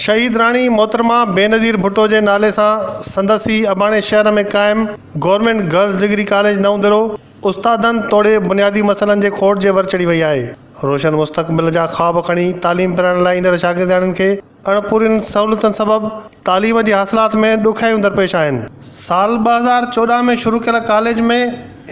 شهيد راڻي محترمه بينظير ڀٽو جي نالي سان سندس ئي اباڻي شهر ۾ قائم گورنمينٽ گرلز ڊگري ڪاليج نئون ديرو استادن توڙي بنيادي مسئلن جي کوٽ جي ور چڙهي وئي آهي. روشن مستقبل جا خواب کڻي تعليم پرائڻ لاء ايندڙ شاگردياڻين کي اڻپورين سهولتن سبب تعليم جي حاصلات ۾ ڏکيائيون درپيش آهن. سال 2014 ۾ شروع ڪيل ڪاليج ۾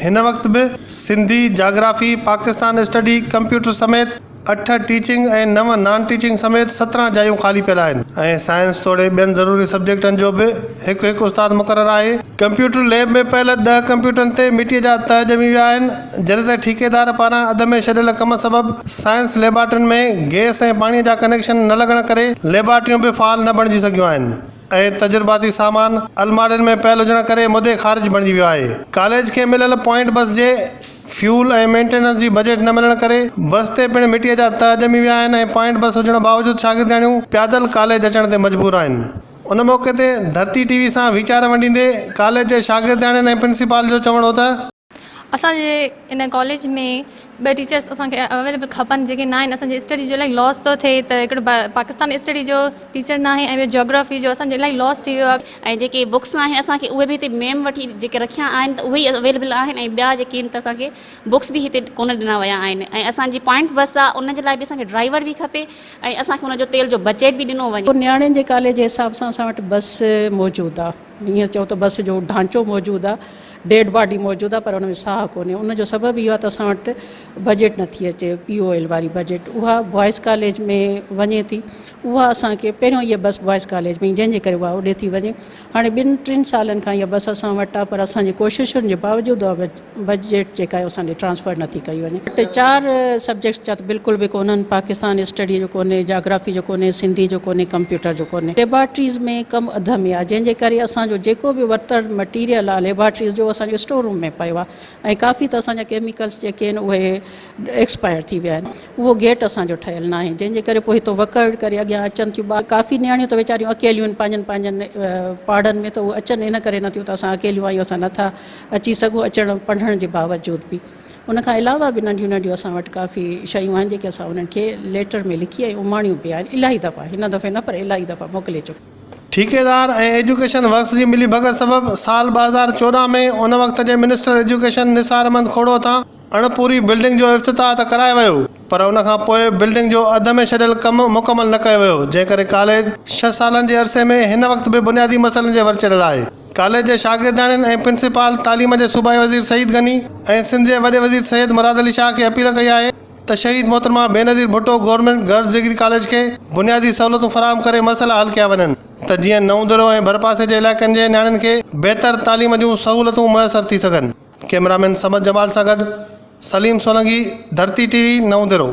هن وقت به Sindhi, geography, Pakistan study, computer سميت اٺ ٽيچنگ ۽ نو نان ٽيچنگ سميت 17 جايون خالي پيل آهن ۽ سائنس توڙي ٻين ضروري سبجيڪٽن جو به هڪ هڪ استاد مقرر آهي. ڪمپيوٽر ليب ۾ پيل ڏهه ڪمپيوٽرن تي مٽيء جا تهه ڄمي ويا آهن، جڏهن ته ٺيڪيدار پاران اڌ ۾ ڇڏيل ڪم سبب سائنس ليبارٽرين ۾ گئس ۽ پاڻي جا ڪنيڪشن نه لڳڻ ڪري ليبارٽريون به فعال نه بڻجي سگهيون آهن ۽ تجرباتي سامان الماڙين ۾ پيل هجڻ ڪري مدي خارج بڻجي ويو آهي. ڪاليج کي مليل پوائنٽ بس جي فيول ۽ مينٽيننس جي بجيٽ نه ملڻ ڪري بس تي پڻ مٽيء جا تهه ڄمي ويا آهن ۽ پوائنٽ بس هجڻ باوجود شاگردياڻيون پيادل ڪاليج اچڻ تي مجبور آهن. ان موقعي تي ڌرتي ٽي وي سان ويچار ونڊيندي ڪاليج جي شاگردياڻين ۽ پرنسپال جو چوڻ هو ته. اسان جي ان ڪاليج ۾ ٻه ٽيچرس اسان کي اويليبل کپن جيڪي نه آهن اسان جي اسٽڊي جو الاهي لاس ٿو ٿئي ته هڪڙو پاڪستان اسٽڊي جو ٽيچر نه آهي ۽ ٻيو جاگرافي جو اسان جو الاهي لاس ٿي ويو آهي. ۽ جيڪي بڪس آهن اسان کي اهي به هتي ميم وٺي جيڪي رکيا آهن ته اهي ئي اويليبل آهن ۽ ٻيا جيڪي آهن ته اسان کي بڪس به هتي ڪونه ڏنا ويا آهن ۽ اسان جي پوائنٽ بس آهي ان جي لاء به اسان کي ڊرائيور به کپي ۽ اسان کي ان جو تيل جو بجيٽ به ڏنو وڃي. نياڻين جي ڪاليج جي حساب سان اسان وٽ بس موجود آهي. ائين چئو ته بس جو ڍانچو موجود آ، ڊيڊ باڊي موجود آ پر ان ۾ ساهه ڪونهي ان جو سبب اهو آ ته اسان وٽ بجيٽ نٿي اچي پي او ايل واري بجيٽ اها بوائز ڪاليج ۾ وڃي ٿي اها اسان کي پهريون اها بس بوائز ڪاليج ۾ جنهن جي ڪري اها اڏي ٿي وڃي هاڻي ٻن ٽن سالن کان اها بس اسان وٽ آ پر اسان جي ڪوششن جي باوجود اها بجيٽ جيڪا آهي اسان ڏي ٽرانسفر نٿي ڪئي وڃي. ٽي چار سبجيڪٽس جا ته بلڪل به ڪونهن، پاڪستان اسٽڊي جو ڪونهي، جاگرافي جو ڪونهي، سنڌي جو ڪونهي، ڪمپيوٽر جو ڪونهي. ليبارٽريز ۾ ڪم اڌ ۾ آهي جنهن جي ڪري اسان جو جيڪو به ورتل مٽيريل آهي ليبارٽريز جو اسان جو اسٽور روم ۾ پيو آهي ۽ ڪافي ته اسان جا ڪيميڪلس جيڪي آهن اهي ايڪسپائر ٿي ويا آهن اهو گيٽ اسان جو ٺهيل ناهي جنهن جي ڪري پوء هتو وڪڙ ڪري اڳيان اچن ٿيون ٻار ڪافي نياڻيون ته ويچاريون اڪيليون آهن پنهنجن پنهنجن پاڙن ۾ ته اهي اچن ان ڪري نٿيون ته اسان اڪيليون آهيون اسان نٿا اچي سگهون اچڻ پڙهڻ جي باوجود به ان کان علاوه به ننڍيون ننڍيون اسان وٽ ڪافي شيون آهن جيڪي اسان انهن کي ليٽر ۾ لکي ۽ اماڻيون به آهن الاهي دفعا هن دفعي نه پر الاهي دفعا موڪلي چڪا. ٺيڪيدار ۽ ايجوڪيشن ورڪس جي ملي ڀڳت سبب سال 2014 ۾ ان وقت جي منسٽر ايجوڪيشن نثار احمد کوڙو هٿان اڻپوري بلڊنگ جو افتتاح ته ڪرايو ويو پر ان کان پوء بلڊنگ جو اڌ ۾ ڇڏيل ڪم مڪمل نه ڪيو ويو جنهن ڪري ڪاليج ڇهه سالن جي عرصي ۾ هن وقت به بنيادي مسئلن جي ور چڙهيل آهي. ڪاليج جي شاگردياڻين ۽ پرنسپال تعليم جي صوبائي وزير سعيد غني ۽ سنڌ جي وڏي وزير سيد مراد علي شاهه کي اپيل ڪئي آهي ته شهيد محترمه Benazir Bhutto government girls degree college کي بنيادي سهولتون فراهم ڪري مسئلا حل ڪيا وڃن ته جيئن نئون دڙو ۽ ڀرپاسي جي علائقن جي نياڻين کي بهتر تعليم جون سهولتون ميسر ٿي سگهن. ڪئميرامين صمد جمال سان گڏ سليم سولنگي، ڌرتي ٽي وي، نئون دڙو.